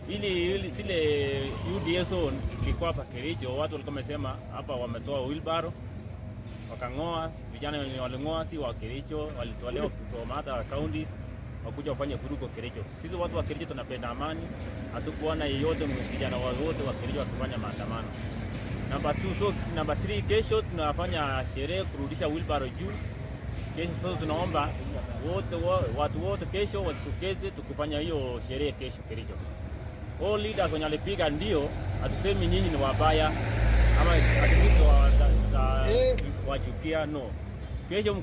Ili zile UDA zone ilikuwa hapa Kericho, watu walikuwa wamesema hapa wametoa wheelbarrow wakang'oa. Vijana wenye waling'oa si wa Kericho, walitolewa kutoka hata counties wakuja wafanye vurugu Kericho. Sisi watu wa Kericho tunapenda amani, hatukuona yeyote vijana wote wa Kericho wakifanya maandamano. Namba 2, so namba 3, kesho tunafanya sherehe kurudisha wheelbarrow juu. Kesho sasa tunaomba wote watu wote kesho watokeze tukifanya hiyo sherehe kesho Kericho. All leaders wenye walipiga ndio, hatusemi nyinyi ni wabaya ama hatuki wachukia, no. Kesho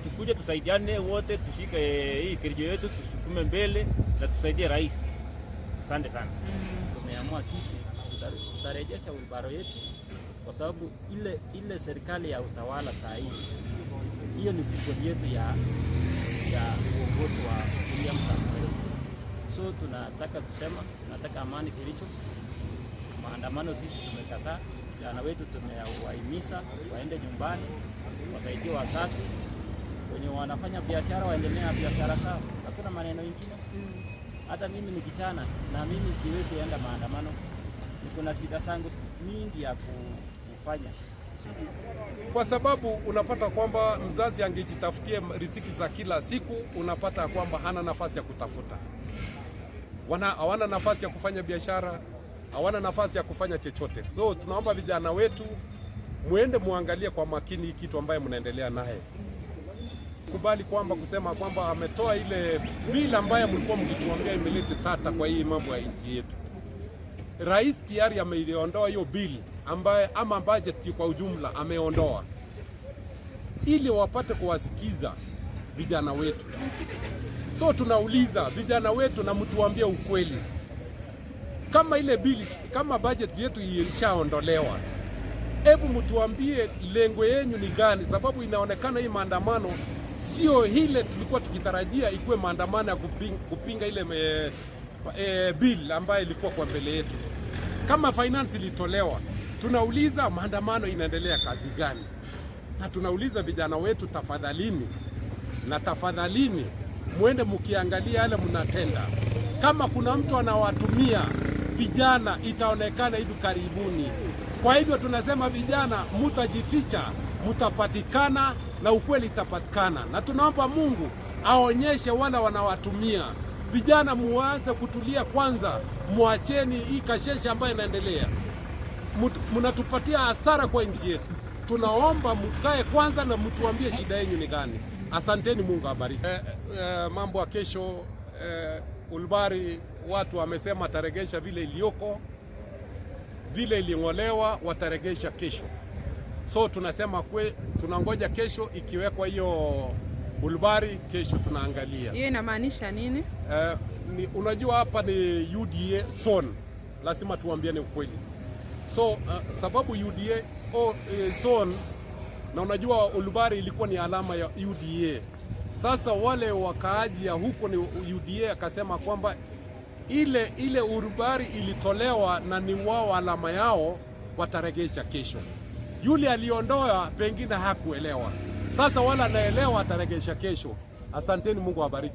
tukuje tusaidiane wote, tushike hii Kericho yetu, tusukume mbele na tusaidie rais. Asante sana. Tumeamua sisi tutarejesha wheelbarrow yetu kwa sababu ile serikali ya utawala saa hii, hiyo ni siku yetu ya uongozi wa William Samoei Ruto. So tunataka kusema tunataka amani Kericho. Maandamano sisi tumekataa. Vijana wetu tumewahimiza waende nyumbani, wasaidie wazazi, wenye wanafanya biashara waendelee na biashara zao, hakuna maneno ingine. Hata mimi ni kijana na mimi siwezi enda maandamano, niko na shida zangu mingi ya kufanya. Kwa sababu unapata kwamba mzazi angejitafutia riziki za kila siku, unapata kwamba hana nafasi ya kutafuta, hawana nafasi ya kufanya biashara, hawana nafasi ya kufanya chochote. So tunaomba vijana wetu muende muangalie kwa makini hii kitu ambaye mnaendelea naye. Kubali kwamba kusema kwamba ametoa ile bill ambayo mlikuwa mkituambia imeleta tata kwa hii mambo ya nchi yetu. Rais tayari ameiondoa hiyo bill ambaye ama budget kwa ujumla ameondoa, ili wapate kuwasikiza vijana wetu. So tunauliza vijana wetu na mtuambie ukweli, kama ile bill, kama budget yetu ilishaondolewa, hebu mtuambie lengo yenyu ni gani? Sababu inaonekana hii maandamano sio ile tulikuwa tukitarajia ikuwe maandamano ya kupinga ile bill ambayo ilikuwa kwa mbele yetu. Kama finance ilitolewa, tunauliza maandamano inaendelea kazi gani? Na tunauliza vijana wetu, tafadhalini na tafadhalini, muende mkiangalia yale mnatenda. Kama kuna mtu anawatumia vijana, itaonekana hivi karibuni. Kwa hivyo tunasema vijana, mutajificha, mutapatikana na ukweli itapatikana, na tunaomba Mungu aonyeshe wale wanawatumia vijana. Muanze kutulia kwanza, muacheni hii kasheshe ambayo inaendelea. Mnatupatia hasara kwa nchi yetu. Tunaomba mkae kwanza na mtuambie shida yenu ni gani. Asanteni, Mungu awabariki. Mambo ya kesho Ulbari watu wamesema wataregesha vile iliyoko, vile iling'olewa wataregesha kesho. So tunasema tunangoja kesho ikiwekwa hiyo Ulbari, kesho tunaangalia. Hiyo inamaanisha nini? Unajua hapa ni UDA zone, lazima tuambiane ukweli. So sababu UDA zone, na unajua Ulbari ilikuwa ni alama ya UDA. Sasa wale wakaaji ya huko ni UDA akasema kwamba ile Ulbari ilitolewa na ni wao alama yao, wataregesha kesho. Yule aliondoa pengine hakuelewa. Sasa wala anaelewa ataregesha kesho. Asanteni, Mungu awabariki.